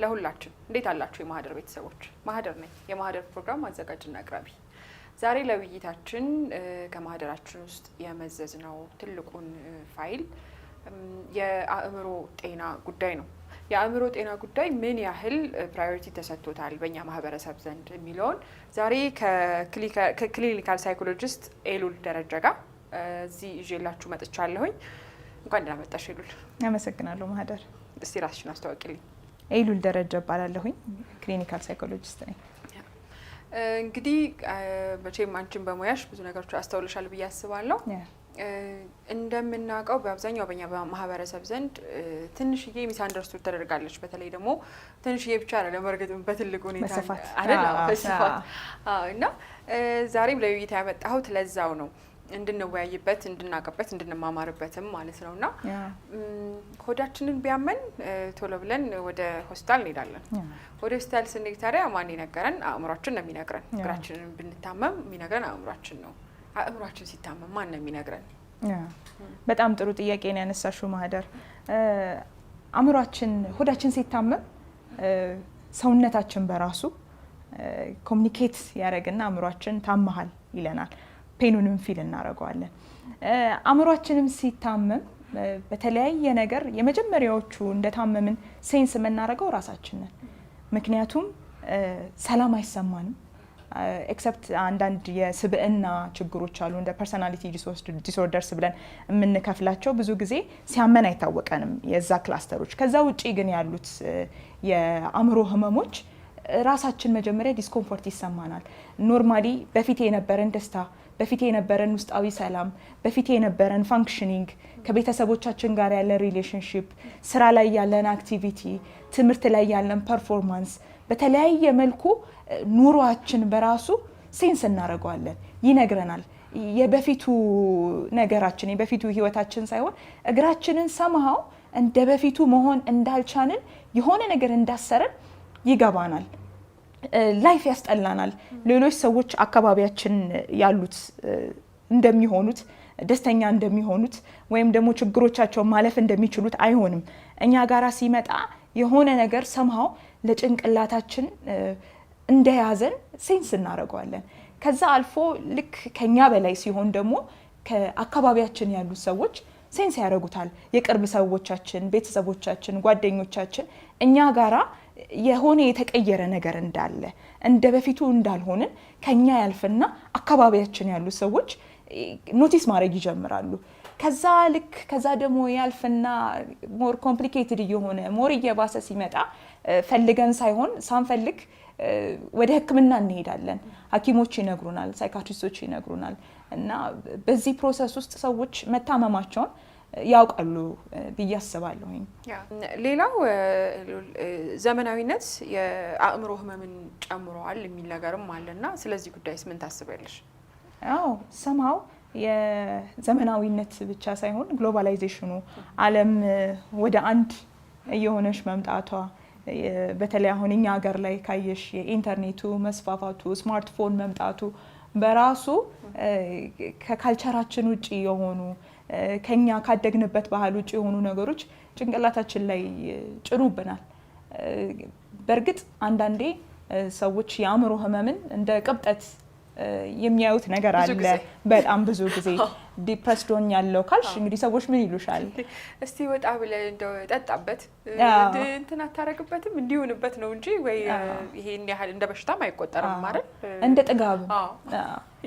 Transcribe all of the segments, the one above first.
ለሁላችን። እንዴት አላችሁ የማህደር ቤተሰቦች? ማህደር ነኝ፣ የማህደር ፕሮግራም አዘጋጅና አቅራቢ። ዛሬ ለውይይታችን ከማህደራችን ውስጥ የመዘዝነው ትልቁን ፋይል የአእምሮ ጤና ጉዳይ ነው። የአእምሮ ጤና ጉዳይ ምን ያህል priority ተሰጥቶታል በእኛ ማህበረሰብ ዘንድ የሚለውን ዛሬ ከ clinical psychologist ኤሉል ደረጀ ጋር እዚህ ይዤላችሁ መጥቻለሁኝ። እንኳን ደህና መጣሽ ኤሉል። አመሰግናለሁ ማህደር። እስቲ ራስሽን አስተዋውቂልኝ። ኤሉል ደረጀ እባላለሁኝ፣ clinical psychologist ነኝ። እንግዲህ መቼም አንቺን በሙያሽ ብዙ ነገሮች አስተውልሻል ብዬ አስባለሁ። እንደምናውቀው በአብዛኛው በኛ ማህበረሰብ ዘንድ ትንሽዬ misunderstood ተደርጋለች። በተለይ ደግሞ ትንሽዬ ብቻ አይደለም፣ በእርግጥም በትልቅ ሁኔታ አይደል? በስፋት። እና ዛሬም ለውይይት ያመጣሁት ለዛው ነው፣ እንድንወያይበት፣ እንድናውቅበት፣ እንድንማማርበትም ማለት ነው። እና ሆዳችንን ቢያመን ቶሎ ብለን ወደ ሆስፒታል እንሄዳለን። ወደ ሆስፒታል ስንሄድ ታዲያ ማን ይነገረን? አእምሯችን ነው የሚነግረን። እግራችንን ብንታመም የሚነግረን አእምሯችን ነው። አእምሯችን ሲታመም ማን ነው የሚነግረን? በጣም ጥሩ ጥያቄ ነው ያነሳሽው ማህደር። አእምሯችን፣ ሆዳችን ሲታመም ሰውነታችን በራሱ communicate ያደረግና አእምሯችን ታመሃል ይለናል። Pain ኑንም feel እናደርገዋለን። አእምሯችንም ሲታመም በተለያየ ነገር የመጀመሪያዎቹ እንደታመምን sense የምናደርገው ራሳችን ነን። ምክንያቱም ሰላም አይሰማንም። Except አንዳንድ የስብዕና ችግሮች አሉ፣ እንደ personality disorders ብለን የምንከፍላቸው፣ ብዙ ጊዜ ሲያመን አይታወቀንም የዛ cluster ኦች። ከዛ ውጪ ግን ያሉት የአእምሮ ህመሞች ራሳችን መጀመሪያ discomfort ይሰማናል። Normally በፊት የነበረን ደስታ፣ በፊት የነበረን ውስጣዊ ሰላም፣ በፊት የነበረን functioning፣ ከቤተሰቦቻችን ጋር ያለን relationship፣ ስራ ላይ ያለን activity፣ ትምህርት ላይ ያለን performance፣ በተለያየ መልኩ ኑሯችን በራሱ sense እናደርገዋለን፣ ይነግረናል። የበፊቱ ነገራችን፣ የበፊቱ ህይወታችን ሳይሆን እግራችንን somehow እንደ በፊቱ መሆን እንዳልቻልን፣ የሆነ ነገር እንዳሰረን ይገባናል። Life ያስጠላናል። ሌሎች ሰዎች አካባቢያችን ያሉት እንደሚሆኑት፣ ደስተኛ እንደሚሆኑት ወይም ደግሞ ችግሮቻቸውን ማለፍ እንደሚችሉት አይሆንም። እኛ ጋራ ሲመጣ የሆነ ነገር somehow ለጭንቅላታችን እንደያዘን sense እናደርገዋለን። ከዛ አልፎ ልክ ከኛ በላይ ሲሆን ደግሞ ከአካባቢያችን ያሉት ሰዎች sense ያደርጉታል። የቅርብ ሰዎቻችን፣ ቤተሰቦቻችን፣ ጓደኞቻችን እኛ ጋራ የሆነ የተቀየረ ነገር እንዳለ፣ እንደ በፊቱ እንዳልሆንን ከኛ ያልፍና አካባቢያችን ያሉ ሰዎች notice ማድረግ ይጀምራሉ። ከዛ ልክ ከዛ ደግሞ ያልፍና more complicated እየሆነ፣ more እየባሰ ሲመጣ ፈልገን ሳይሆን ሳንፈልግ ወደ ሕክምና እንሄዳለን። ሐኪሞች ይነግሩናል፣ psychiatrist ኦች ይነግሩናል። እና በዚህ process ውስጥ ሰዎች መታመማቸውን ያውቃሉ ብዬ አስባለሁኝ። ሌላው ዘመናዊነት የአእምሮ ህመምን ጨምረዋል የሚል ነገርም አለና ስለዚህ ጉዳይስ ምን ታስቢያለሽ? አዎ፣ somehow የዘመናዊነት ብቻ ሳይሆን globalization ኑ፣ ዓለም ወደ አንድ እየሆነች መምጣቷ፣ በተለይ አሁን እኛ ሀገር ላይ ካየሽ የኢንተርኔቱ መስፋፋቱ፣ ስማርትፎን መምጣቱ በራሱ ከ culture ኣችን ውጭ የሆኑ፣ ከኛ ካደግንበት ባህል ውጭ የሆኑ ነገሮች ጭንቅላታችን ላይ ጭኑብናል። በእርግጥ አንዳንዴ ሰዎች የአእምሮ ህመምን እንደ ቅብጠት የሚያዩት ነገር አለ። በጣም ብዙ ጊዜ depressed ሆኛለሁ ካልሽ እንግዲህ ሰዎች ምን ይሉሻል? እስቲ ወጣ ብለህ እንደው ጠጣበት፣ እንትን አታረግበትም፣ እንዲሆንበት ነው እንጂ ወይ ይሄን ያህል እንደ በሽታም አይቆጠርም ማለት። እንደ ጥጋብ።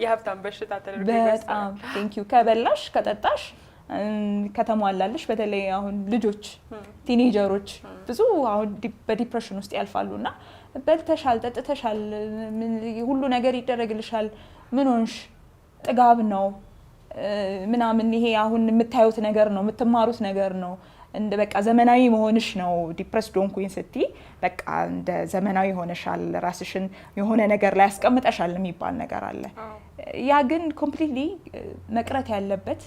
የሀብታም በሽታ ተደርጎ። በጣም thank you። ከበላሽ፣ ከጠጣሽ፣ ከተሟላልሽ፣ በተለይ አሁን ልጆች፣ teenager ኦች ብዙ አሁን በ depression ውስጥ ያልፋሉ እና በልተሻል፣ ጠጥተሻል፣ ሁሉ ነገር ይደረግልሻል፣ ምን ሆንሽ፣ ጥጋብ ነው ምናምን፣ ይሄ አሁን የምታዩት ነገር ነው፣ የምትማሩት ነገር ነው፣ እንደ በቃ ዘመናዊ መሆንሽ ነው። Depressed ሆንኩኝ ስትይ በቃ እንደ ዘመናዊ ሆነሻል፣ ራስሽን የሆነ ነገር ላይ ያስቀምጠሻል የሚባል ነገር አለ። ያ ግን completely መቅረት ያለበት፣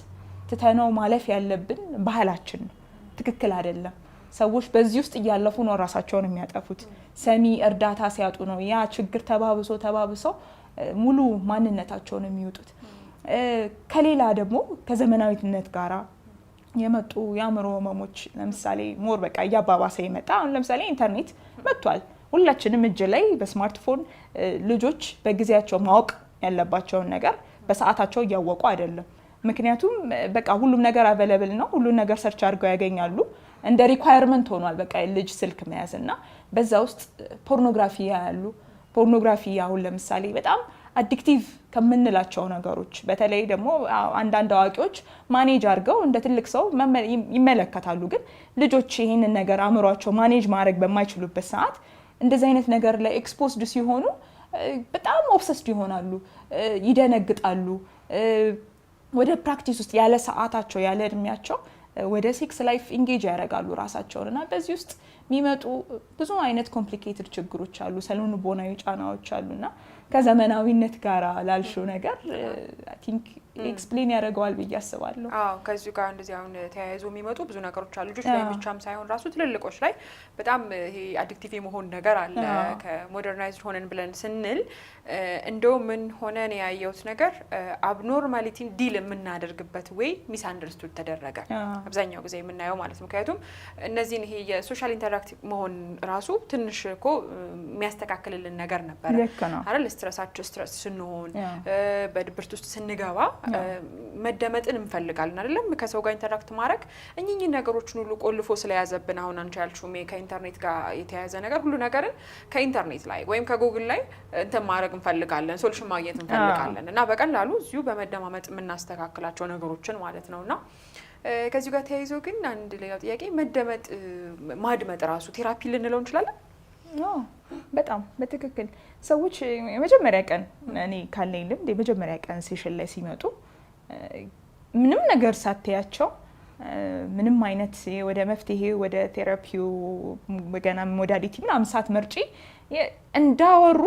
ትተነው ማለፍ ያለብን ባህላችን ነው። ትክክል አይደለም። ሰዎች በዚህ ውስጥ እያለፉ ነው ራሳቸውን የሚያጠፉት። ሰሚ፣ እርዳታ ሲያጡ ነው ያ ችግር ተባብሶ ተባብሶ ሙሉ ማንነታቸውን የሚውጡት። ከሌላ ደግሞ ከዘመናዊነት ጋራ የመጡ የአእምሮ ህመሞች ለምሳሌ more በቃ እያባባሰ የመጣ፣ አሁን ለምሳሌ ኢንተርኔት መጥቷል። ሁላችንም እጅ ላይ በስማርትፎን ልጆች በጊዜያቸው ማወቅ ያለባቸውን ነገር በሰዓታቸው እያወቁ አይደለም። ምክንያቱም በቃ ሁሉም ነገር available ነው። ሁሉን ነገር search አድርገው ያገኛሉ። እንደ requirement ሆኗል በቃ ልጅ ስልክ መያዝ። እና በዛ ውስጥ ፖርኖግራፊ ያያሉ። ፖርኖግራፊ አሁን ለምሳሌ በጣም addictive ከምንላቸው ነገሮች፣ በተለይ ደግሞ አንዳንድ አዋቂዎች manage አድርገው እንደ ትልቅ ሰው ይመለከታሉ። ግን ልጆች ይህንን ነገር አእምሯቸው manage ማድረግ በማይችሉበት ሰዓት እንደዚህ አይነት ነገር ላይ exposed ሲሆኑ በጣም obsessed ይሆናሉ፣ ይደነግጣሉ። ወደ practice ውስጥ ያለ ሰዓታቸው፣ ያለ እድሜያቸው ወደ sex life engage ያደርጋሉ ራሳቸውን። እና በዚህ ውስጥ የሚመጡ ብዙ አይነት complicated ችግሮች አሉ፣ ስነልቦናዊ ጫናዎች አሉ። እና ከዘመናዊነት ጋር ላልሽው ነገር I think explain ያደርገዋል ብዬ አስባለሁ። አዎ፣ ከዚሁ ጋር እንደዚህ አሁን ተያይዞ የሚመጡ ብዙ ነገሮች አሉ። ልጆች ላይ ብቻም ሳይሆን ራሱ ትልልቆች ላይ በጣም ይሄ addictive የመሆን ነገር አለ። ከ modernized ሆነን ብለን ስንል እንደው ምን ሆነን ያየሁት ነገር abnormality ን deal የምናደርግበት way misunderstood ተደረገ አብዛኛው ጊዜ የምናየው ማለት ነው። ምክንያቱም እነዚህን ይሄ የ social interact መሆን ራሱ ትንሽ እኮ የሚያስተካክልልን ነገር ነበረ አይደል? Stress ኣቸው stress ስንሆን፣ በድብርት ውስጥ ስንገባ መደመጥን እንፈልጋለን አይደለም? ከሰው ጋር interact ማድረግ። እኚህ ነገሮችን ሁሉ ቆልፎ ስለያዘብን፣ አሁን አንቺ ያልሽው ከኢንተርኔት ጋር የተያያዘ ነገር፣ ሁሉ ነገርን ከኢንተርኔት ላይ ወይም ከጉግል ላይ እንትን ማድረግ እንፈልጋለን፣ solution ማግኘት እንፈልጋለን እና በቀላሉ እዚሁ በመደማመጥ የምናስተካክላቸው ነገሮችን ማለት ነው። እና ከዚሁ ጋር ተያይዞ ግን አንድ ሌላው ጥያቄ፣ መደመጥ ማድመጥ ራሱ therapy ልንለው እንችላለን? በጣም በትክክል። ሰዎች የመጀመሪያ ቀን፣ እኔ ካለኝ ልምድ፣ የመጀመሪያ ቀን session ላይ ሲመጡ ምንም ነገር ሳትያቸው፣ ምንም አይነት ወደ መፍትሄ፣ ወደ therapy ው ገና modality ምናምን ሳትመርጪ እንዳወሩ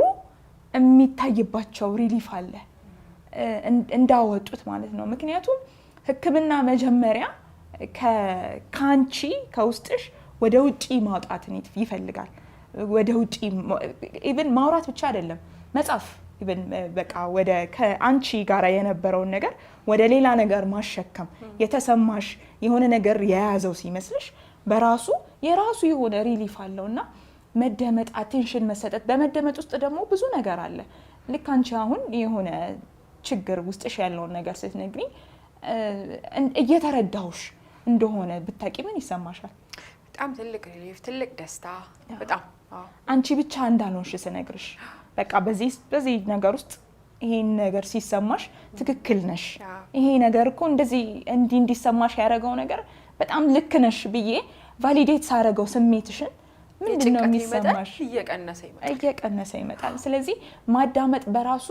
የሚታይባቸው relief አለ፣ እንዳወጡት ማለት ነው። ምክንያቱም ሕክምና መጀመሪያ ከአንቺ ከውስጥሽ ወደ ውጪ ማውጣትን ይፈልጋል። ወደ ውጪ even ማውራት ብቻ አይደለም፣ መጻፍ even፣ በቃ ወደ ከአንቺ ጋር የነበረውን ነገር ወደ ሌላ ነገር ማሸከም፣ የተሰማሽ የሆነ ነገር የያዘው ሲመስልሽ በራሱ የራሱ የሆነ relief አለው። እና መደመጥ፣ attention መሰጠት፣ በመደመጥ ውስጥ ደግሞ ብዙ ነገር አለ። ልክ አንቺ አሁን የሆነ ችግር ውስጥሽ ያለውን ነገር ስትነግሪኝ እየተረዳሁሽ እንደሆነ ብታቂ ምን ይሰማሻል? በጣም ትልቅ relief፣ ትልቅ ደስታ በጣም። አንቺ ብቻ እንዳልሆንሽ ስነግርሽ፣ በቃ በዚህ በዚህ ነገር ውስጥ ይሄን ነገር ሲሰማሽ ትክክል ነሽ፣ ይሄ ነገር እኮ እንደዚህ እንዲህ እንዲሰማሽ ያደረገው ነገር በጣም ልክ ነሽ ብዬ validate ሳደርገው ስሜትሽን ምንድን ነው የሚሰማሽ? እየቀነሰ ይመጣል። እየቀነሰ ይመጣል። ስለዚህ ማዳመጥ በራሱ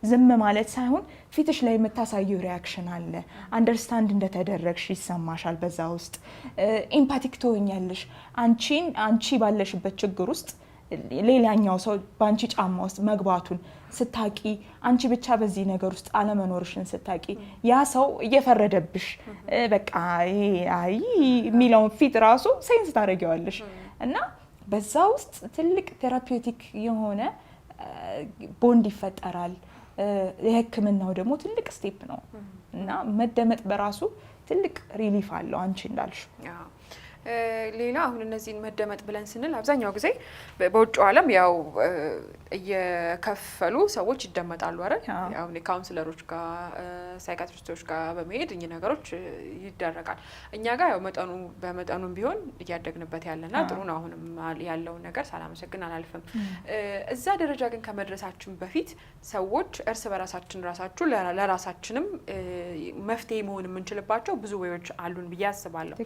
ዝም ማለት ሳይሆን ፊትሽ ላይ የምታሳየው reaction አለ። Understand እንደተደረግሽ ይሰማሻል። በዛ ውስጥ empathic ትሆኛለሽ። አንቺን አንቺ ባለሽበት ችግር ውስጥ ሌላኛው ሰው በአንቺ ጫማ ውስጥ መግባቱን ስታቂ፣ አንቺ ብቻ በዚህ ነገር ውስጥ አለመኖርሽን ስታቂ፣ ያ ሰው እየፈረደብሽ በቃ ይሄ አይ የሚለውን ፊት ራሱ sense ታደርጊዋለሽ። እና በዛ ውስጥ ትልቅ therapeutic የሆነ ቦንድ ይፈጠራል። የሕክምናው ደግሞ ትልቅ step ነው። እና መደመጥ በራሱ ትልቅ relief አለው አንቺ እንዳልሽው። ሌላ አሁን እነዚህን መደመጥ ብለን ስንል አብዛኛው ጊዜ በውጭው ዓለም ያው እየከፈሉ ሰዎች ይደመጣሉ አይደል? አሁን counselor ኦች ጋር፣ psychiatrist ኦች ጋር በመሄድ እኚህ ነገሮች ይደረጋል። እኛ ጋር ያው መጠኑ በመጠኑም ቢሆን እያደግንበት ያለና ጥሩ ነው። አሁንም ያለውን ነገር ሳላመሰግን አላልፍም። እዛ ደረጃ ግን ከመድረሳችን በፊት ሰዎች እርስ በራሳችን ራሳችሁ ለራሳችንም መፍትሄ መሆን የምንችልባቸው ብዙ way ዎች አሉን ብዬ አስባለሁ።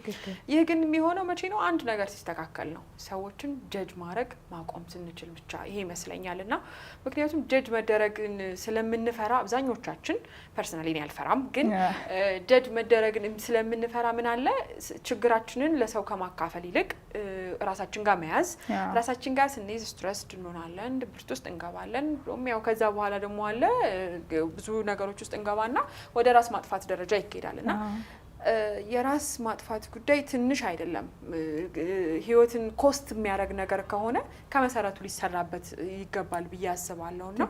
ይህ ግን የሚሆነው መቼ ነው? አንድ ነገር ሲስተካከል ነው። ሰዎችን judge ማድረግ ማቆም ስንችል ብቻ ይሄ ይመስለኛል። እና ምክንያቱም judge መደረግን ስለምንፈራ አብዛኞቻችን፣ personally እኔ አልፈራም፣ ግን judge መደረግን ስለምንፈራ ምን አለ ችግራችንን ለሰው ከማካፈል ይልቅ ራሳችን ጋር መያዝ፣ ራሳችን ጋር ስንይዝ stressed እንሆናለን፣ ድብርት ውስጥ እንገባለን። ያው ከዛ በኋላ ደግሞ አለ ብዙ ነገሮች ውስጥ እንገባና ወደ ራስ ማጥፋት ደረጃ ይኬዳል። እና የራስ ማጥፋት ጉዳይ ትንሽ አይደለም። ህይወትን cost የሚያደርግ ነገር ከሆነ ከመሰረቱ ሊሰራበት ይገባል ብዬ አስባለሁ። እና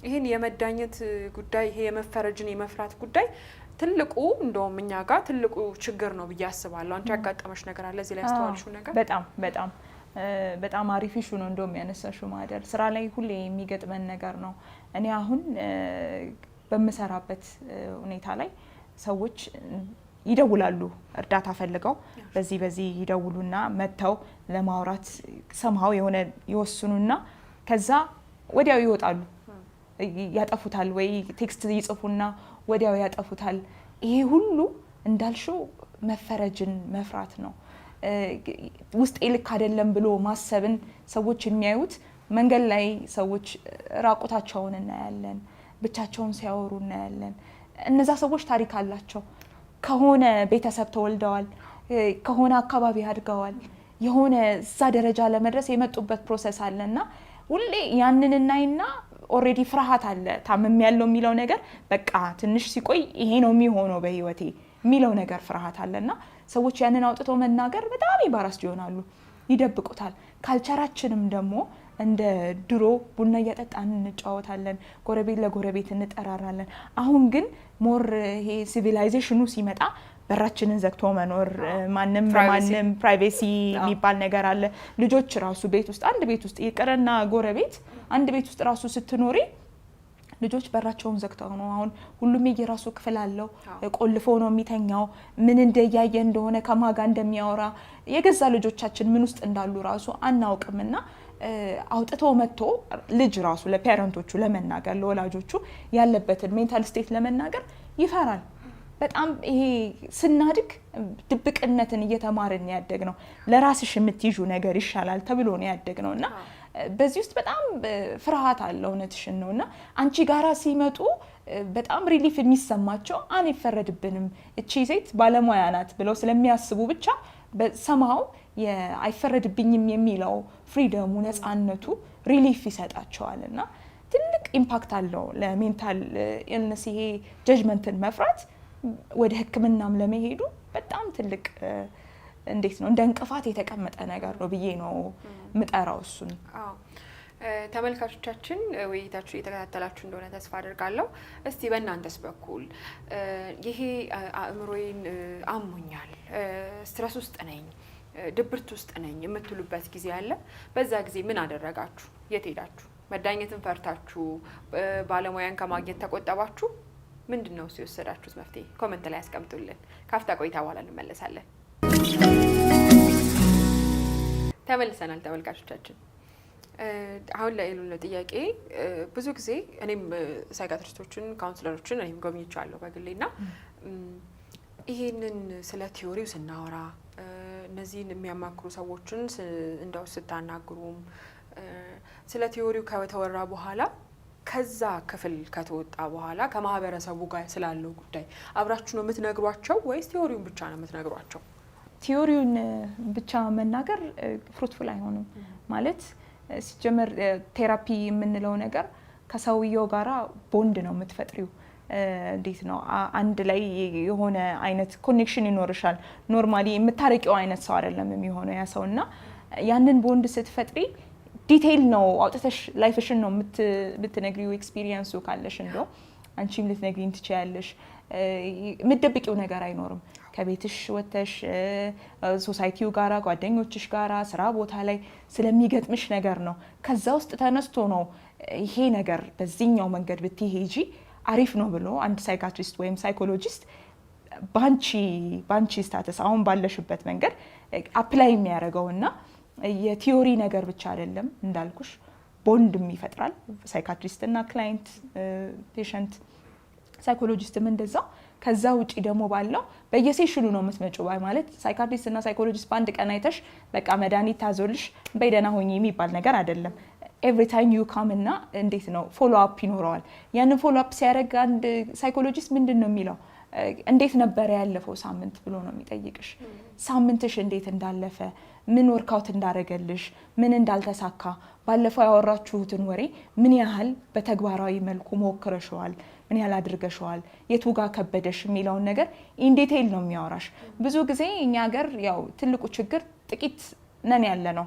ይህን የመዳኘት ጉዳይ፣ ይሄ የመፈረጅን የመፍራት ጉዳይ ትልቁ እንደውም እኛ ጋር ትልቁ ችግር ነው ብዬ አስባለሁ። አንቺ ያጋጠመሽ ነገር አለ እዚህ ላይ ያስተዋልሽው ነገር? በጣም በጣም በጣም አሪፍ issue ነው እንደውም ያነሳሽው ማህደር። ስራ ላይ ሁሌ የሚገጥመን ነገር ነው። እኔ አሁን በምሰራበት ሁኔታ ላይ ሰዎች ይደውላሉ፣ እርዳታ ፈልገው በዚህ በዚህ ይደውሉና መጥተው ለማውራት somehow የሆነ ይወስኑና ከዛ ወዲያው ይወጣሉ፣ ያጠፉታል፣ ወይ text ይጽፉና ወዲያው ያጠፉታል። ይሄ ሁሉ እንዳልሽው መፈረጅን መፍራት ነው። ውስጤ ልክ አይደለም ብሎ ማሰብን ሰዎች የሚያዩት መንገድ ላይ ሰዎች ራቁታቸውን እናያለን፣ ብቻቸውን ሲያወሩ እናያለን። እነዛ ሰዎች ታሪክ አላቸው። ከሆነ ቤተሰብ ተወልደዋል፣ ከሆነ አካባቢ አድገዋል። የሆነ እዛ ደረጃ ለመድረስ የመጡበት process አለ እና ሁሌ ያንን እናይና already ፍርሃት አለ። ታምሜያለሁ የሚለው ነገር በቃ ትንሽ ሲቆይ ይሄ ነው የሚሆነው በህይወቴ የሚለው ነገር ፍርሃት አለ እና ሰዎች ያንን አውጥተው መናገር በጣም embarrassed ይሆናሉ፣ ይደብቁታል። Culture ኣችንም ደግሞ እንደ ድሮ ቡና እየጠጣን እንጫወታለን፣ ጎረቤት ለጎረቤት እንጠራራለን። አሁን ግን more ይሄ civilization ኑ ሲመጣ በራችንን ዘግቶ መኖር፣ ማንም ማንም privacy የሚባል ነገር አለ። ልጆች ራሱ ቤት ውስጥ፣ አንድ ቤት ውስጥ ይቅርና ጎረቤት፣ አንድ ቤት ውስጥ ራሱ ስትኖሪ ልጆች በራቸውን ዘግተው ነው። አሁን ሁሉም የየራሱ ክፍል አለው፣ ቆልፎ ነው የሚተኛው። ምን እንደያየ እንደሆነ፣ ከማጋ እንደሚያወራ፣ የገዛ ልጆቻችን ምን ውስጥ እንዳሉ ራሱ አናውቅም። እና አውጥቶ መጥቶ ልጅ ራሱ ለ parent ኦቹ ለመናገር፣ ለወላጆቹ ያለበትን mental state ለመናገር ይፈራል። በጣም ይሄ ስናድግ ድብቅነትን እየተማርን ያደግነው። ለራስሽ የምትይዡ ነገር ይሻላል ተብሎ ነው ያደግነው እና በዚህ ውስጥ በጣም ፍርሃት አለ። እውነትሽን ነው። እና አንቺ ጋራ ሲመጡ በጣም relief የሚሰማቸው አንፈረድብንም፣ እቺ ሴት ባለሙያ ናት ብለው ስለሚያስቡ ብቻ somehow አይፈረድብኝም የሚለው freedom ኡ፣ ነፃነቱ relief ይሰጣቸዋል እና ትልቅ impact አለው ለ mental illness። ይሄ judgment ን መፍራት ወደ ሕክምናም ለመሄዱ በጣም ትልቅ እንዴት ነው እንደ እንቅፋት የተቀመጠ ነገር ነው ብዬ ነው ምጠራው እሱን። ተመልካቾቻችን፣ ውይይታችሁ እየተከታተላችሁ እንደሆነ ተስፋ አድርጋለሁ። እስቲ በእናንተስ በኩል ይሄ አእምሮዬን አሞኛል፣ stress ውስጥ ነኝ፣ ድብርት ውስጥ ነኝ የምትሉበት ጊዜ አለ? በዛ ጊዜ ምን አደረጋችሁ? የት ሄዳችሁ? መዳኘትን ፈርታችሁ ባለሙያን ከማግኘት ተቆጠባችሁ? ምንድን ነው እሱ የወሰዳችሁት መፍትሄ? Comment ላይ ያስቀምጡልን። ካፍታ ቆይታ በኋላ እንመለሳለን። ተመልሰናል ተመልካቾቻችን። አሁን ለኤሉን ጥያቄ፣ ብዙ ጊዜ እኔም psychiatrist ኦችን፣ counselor ኦችን እኔም ጎብኝቻለሁ በግሌ። እና ይሄንን ስለ theory ው ስናወራ፣ እነዚህን የሚያማክሩ ሰዎችን እንደው ስታናግሩም ስለ theory ው ከተወራ በኋላ፣ ከዛ ክፍል ከተወጣ በኋላ ከማህበረሰቡ ጋር ስላለው ጉዳይ አብራችሁ ነው የምትነግሯቸው ወይስ theory ውን ብቻ ነው የምትነግሯቸው? Theory ውን ብቻ መናገር fruitful አይሆንም። ማለት ሲጀመር therapy የምንለው ነገር ከሰውየው ጋራ ቦንድ ነው የምትፈጥሪው። እንዴት ነው አንድ ላይ የሆነ አይነት connection ይኖርሻል። Normally የምታረቂው አይነት ሰው አይደለም የሚሆነው ያ ሰው። እና ያንን ቦንድ ስትፈጥሪ detail ነው አውጥተሽ life ሽን ነው የምትነግሪው። Experience ኡ ካለሽ እንደው አንቺም ልትነግሪኝ ትችያለሽ። የምትደብቂው ነገር አይኖርም። ከቤትሽ ወጥተሽ society ው ጋራ፣ ጓደኞችሽ ጋራ፣ ስራ ቦታ ላይ ስለሚገጥምሽ ነገር ነው። ከዛ ውስጥ ተነስቶ ነው ይሄ ነገር በዚህኛው መንገድ ብትሄጂ አሪፍ ነው ብሎ አንድ psychiatrist ወይም psychologist ባንቺ status አሁን ባለሽበት መንገድ apply የሚያደርገው። እና የ theory ነገር ብቻ አይደለም፣ እንዳልኩሽ ቦንድም ይፈጥራል። Psychiatrist እና client፣ patient፣ psychologist ም እንደዛው። ከዛ ውጪ ደግሞ ባለው በየ session ኑ ነው የምትመጪው። ማለት psychiatrist እና psychologist በአንድ ቀን አይተሽ በቃ መድኃኒት ታዞልሽ በይ ደህና ሆኚ የሚባል ነገር አይደለም። Every time you come እና እንዴት ነው follow up ይኖረዋል። ያንን follow up ሲያደርግ አንድ psychologist ምንድን ነው የሚለው? እንዴት ነበረ ያለፈው ሳምንት ብሎ ነው የሚጠይቅሽ። ሳምንትሽ እንዴት እንዳለፈ፣ ምን work out እንዳደረገልሽ፣ ምን እንዳልተሳካ፣ ባለፈው ያወራችሁትን ወሬ ምን ያህል በተግባራዊ መልኩ ሞክረሸዋል፣ ምን ያህል አድርገሸዋል፣ የቱ ጋር ከበደሽ የሚለውን ነገር in detail ነው የሚያወራሽ። ብዙ ጊዜ እኛ ሀገር ያው ትልቁ ችግር ጥቂት ነን ያለ ነው።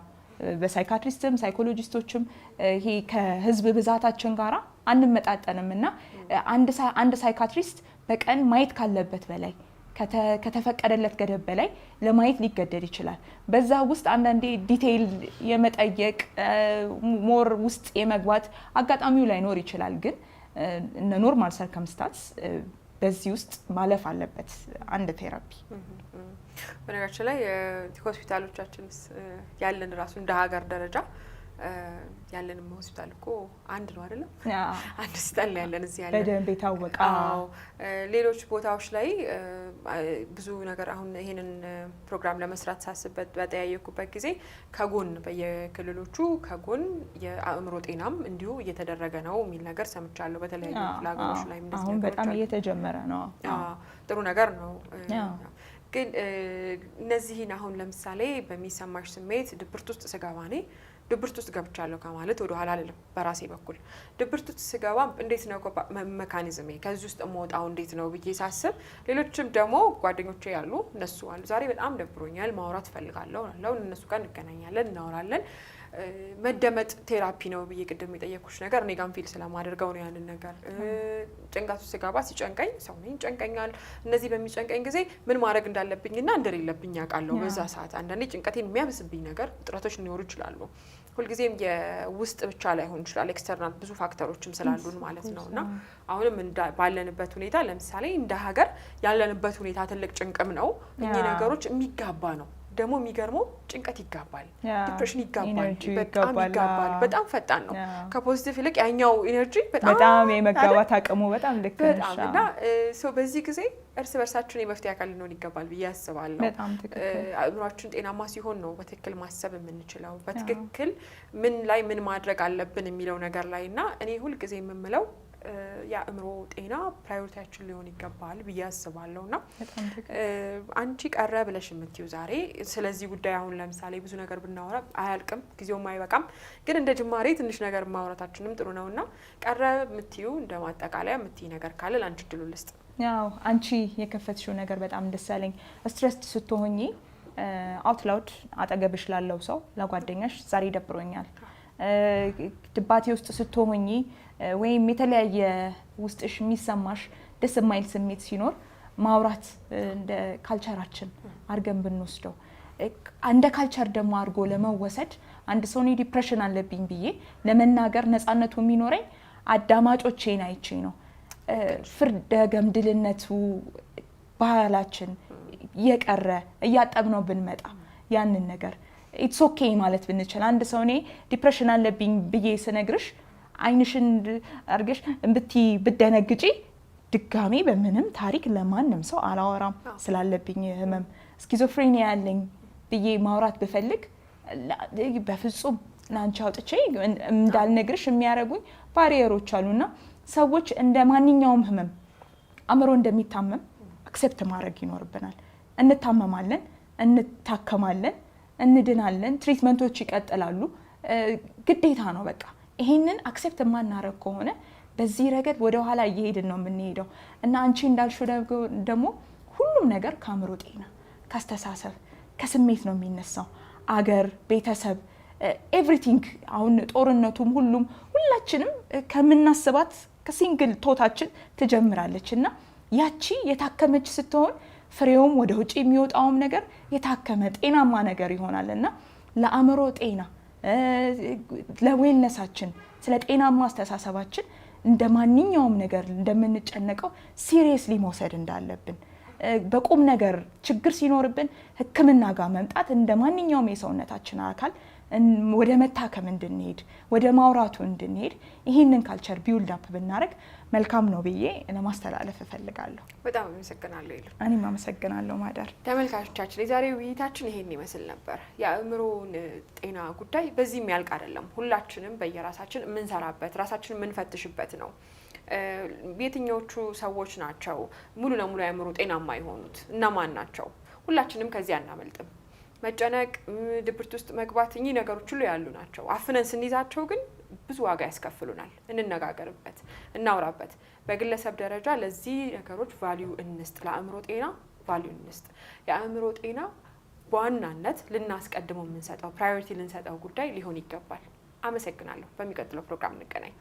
በ psychiatrist ም psychologist ኦችም ይሄ ከህዝብ ብዛታችን ጋራ አንመጣጠንም እና አንድ psychiatrist በቀን ማየት ካለበት በላይ፣ ከተፈቀደለት ገደብ በላይ ለማየት ሊገደድ ይችላል። በዛ ውስጥ አንዳንዴ detail የመጠየቅ፣ more ውስጥ የመግባት አጋጣሚው ላይኖር ይችላል። ግን in a normal circumstance በዚህ ውስጥ ማለፍ አለበት አንድ therapy። በነገራችን ላይ ሆስፒታሎቻችንስ ያለን ራሱ እንደ ሀገር ደረጃ ያለንም ሆስፒታል እኮ አንድ ነው አይደለም? አንድ ሆስፒታል ነው ያለን እዚህ ያለን። በደንብ የታወቀ። አዎ። ሌሎች ቦታዎች ላይ ብዙ ነገር አሁን ይሄንን ፕሮግራም ለመስራት ሳስበት በጠያየኩበት ጊዜ ከጎን በየክልሎቹ ከጎን የአእምሮ ጤናም እንዲሁ እየተደረገ ነው የሚል ነገር ሰምቻለሁ። በተለያዩ ክፍለ ሀገሮች ላይ እንደዚህ አሁን ነገሮች በጣም አሉ። እየተጀመረ ነው። ጥሩ ነገር ነው። ግን እነዚህን አሁን ለምሳሌ በሚሰማሽ ስሜት ድብርት ውስጥ ስገባ፣ እኔ ድብርት ውስጥ ገብቻለሁ ከማለት ወደ ኋላ አልልም። በራሴ በኩል ድብርት ውስጥ ስገባ እንዴት ነው mechanism ኤ፣ ከዚህ ውስጥ የምወጣው እንዴት ነው ብዬ ሳስብ፣ ሌሎችም ደግሞ ጓደኞቼ ያሉ እነሱ አሉ። ዛሬ በጣም ደብሮኛል፣ ማውራት እፈልጋለሁ እላለሁ። እነሱ ጋር እንገናኛለን፣ እናወራለን። መደመጥ therapy ነው ብዬ ቅድም የጠየኩሽ ነገር እኔ ጋም feel ስለማደርገው ነው ያንን ነገር። ጭንቀት ውስጥ ስገባ ሲጨንቀኝ፣ ሰው ነኝ፣ ይጨንቀኛል። እነዚህ በሚጨንቀኝ ጊዜ ምን ማድረግ እንዳለብኝና እንደሌለብኝ ያውቃለሁ። በዛ ሰዓት አንዳንዴ ጭንቀቴን የሚያብስብኝ ነገር ውጥረቶች ሊኖሩ ይችላሉ። ሁልጊዜም የውስጥ ብቻ ላይሆን ይችላል፣ external ብዙ factor ኦችም ስላሉን ማለት ነው። እና አሁንም ባለንበት ሁኔታ፣ ለምሳሌ እንደ ሀገር ያለንበት ሁኔታ ትልቅ ጭንቅም ነው። እኚህ ነገሮች የሚጋባ ነው። ደግሞ የሚገርመው ጭንቀት ይጋባል፣ depression ይጋባል፣ energy በጣም ይጋባል። ይጋባል። በጣም ፈጣን ነው። ከ positive ይልቅ ያኛው energy በጣም በጣም የመጋባት አቅሙ በጣም ልክ ነሽ። በጣም። እና ሰው በዚህ ጊዜ እርስ በርሳችን የመፍትሄ አካል ልንሆን ይገባል ብዬ አስባለሁ። በጣም ትክክል። አእምሯችን ጤናማ ሲሆን ነው በትክክል ማሰብ የምንችለው፣ በትክክል ምን ላይ ምን ማድረግ አለብን የሚለው ነገር ላይ። እና እኔ ሁልጊዜ የምምለው የአእምሮ ጤና priority ያችን ሊሆን ይገባል ብዬ አስባለሁ። እና በጣም ትክክል። አንቺ ቀረ ብለሽ የምትይው ዛሬ ስለዚህ ጉዳይ፣ አሁን ለምሳሌ ብዙ ነገር ብናወራ አያልቅም፣ ጊዜውም አይበቃም። ግን እንደ ጅማሬ ትንሽ ነገር ማውራታችንም ጥሩ ነው። እና ቀረ የምትይው፣ እንደ ማጠቃለያ የምትይ ነገር ካለ ለአንቺ እድሉ ልስጥ። ያው አንቺ የከፈትሽው ነገር በጣም ደስ ያለኝ፣ stressed ስትሆኚ out loud አጠገብሽ ላለው ሰው፣ ለጓደኛሽ ዛሬ ደብሮኛል፣ ድባቴ ውስጥ ስትሆኚ ወይም የተለያየ ውስጥሽ የሚሰማሽ ደስ የማይል ስሜት ሲኖር ማውራት እንደ culture ኣችን አድርገን ብንወስደው፣ እንደ culture ደግሞ አድርጎ ለመወሰድ አንድ ሰው እኔ depression አለብኝ ብዬ ለመናገር ነፃነቱ የሚኖረኝ አዳማጮቼን አይቼ ነው። ፍርደ ገምድልነቱ ባህላችን እየቀረ እያጠብነው ብንመጣ፣ ያንን ነገር it's okay ማለት ብንችል፣ አንድ ሰው እኔ depression አለብኝ ብዬ ስነግርሽ አይንሽን አድርገሽ ብቲ ብደነግጪ ድጋሜ በምንም ታሪክ ለማንም ሰው አላወራም ስላለብኝ ህመም። Schizophrenia ያለኝ ብዬ ማውራት ብፈልግ በፍጹም ለአንቺ አውጥቼ እንዳልነግርሽ የሚያደርጉኝ barrier ኦች አሉና ሰዎች እንደ ማንኛውም ህመም አእምሮ እንደሚታመም accept ማድረግ ይኖርብናል። እንታመማለን፣ እንታከማለን፣ እንድናለን፣ treatment ኦች ይቀጥላሉ። ግዴታ ነው በቃ። ይሄንን accept የማናረግ ከሆነ በዚህ ረገድ ወደ ኋላ እየሄድን ነው የምንሄደው። እና አንቺ እንዳልሽው ደግሞ ሁሉም ነገር ከአእምሮ ጤና፣ ከአስተሳሰብ፣ ከስሜት ነው የሚነሳው። አገር፣ ቤተሰብ፣ everything፣ አሁን ጦርነቱም ሁሉም ሁላችንም ከምናስባት ከ single thought ኣችን ትጀምራለች። እና ያቺ የታከመች ስትሆን ፍሬውም ወደ ውጭ የሚወጣውም ነገር የታከመ ጤናማ ነገር ይሆናል። እና ለአእምሮ ጤና፣ ለ wellness ኣችን፣ ስለ ጤናማ አስተሳሰባችን እንደ ማንኛውም ነገር እንደምንጨነቀው seriously መውሰድ እንዳለብን፣ በቁም ነገር ችግር ሲኖርብን ሕክምና ጋር መምጣት፣ እንደ ማንኛውም የሰውነታችን አካል ወደ መታከም እንድንሄድ፣ ወደ ማውራቱ እንድንሄድ ይህንን culture build up ብናደርግ መልካም ነው ብዬ ለማስተላለፍ እፈልጋለሁ። በጣም አመሰግናለሁ ይሉ። እኔም አመሰግናለሁ ማዳር። ተመልካቾቻችን፣ የዛሬ ውይይታችን ይሄን ይመስል ነበር። የአእምሮን ጤና ጉዳይ በዚህ የሚያልቅ አይደለም። ሁላችንም በየራሳችን የምንሰራበት፣ ራሳችን የምንፈትሽበት ነው። የትኞቹ ሰዎች ናቸው ሙሉ ለሙሉ የአእምሮ ጤናማ የሆኑት? እነማን ናቸው? ሁላችንም ከዚህ አናመልጥም። መጨነቅ፣ ድብርት ውስጥ መግባት እኚህ ነገሮች ሁሉ ያሉ ናቸው። አፍነን ስንይዛቸው ግን ብዙ ዋጋ ያስከፍሉናል። እንነጋገርበት፣ እናውራበት። በግለሰብ ደረጃ ለዚህ ነገሮች value እንስጥ፣ ለአእምሮ ጤና value እንስጥ። የአእምሮ ጤና በዋናነት ልናስቀድመው የምንሰጠው priority ልንሰጠው ጉዳይ ሊሆን ይገባል። አመሰግናለሁ። በሚቀጥለው ፕሮግራም እንገናኝ።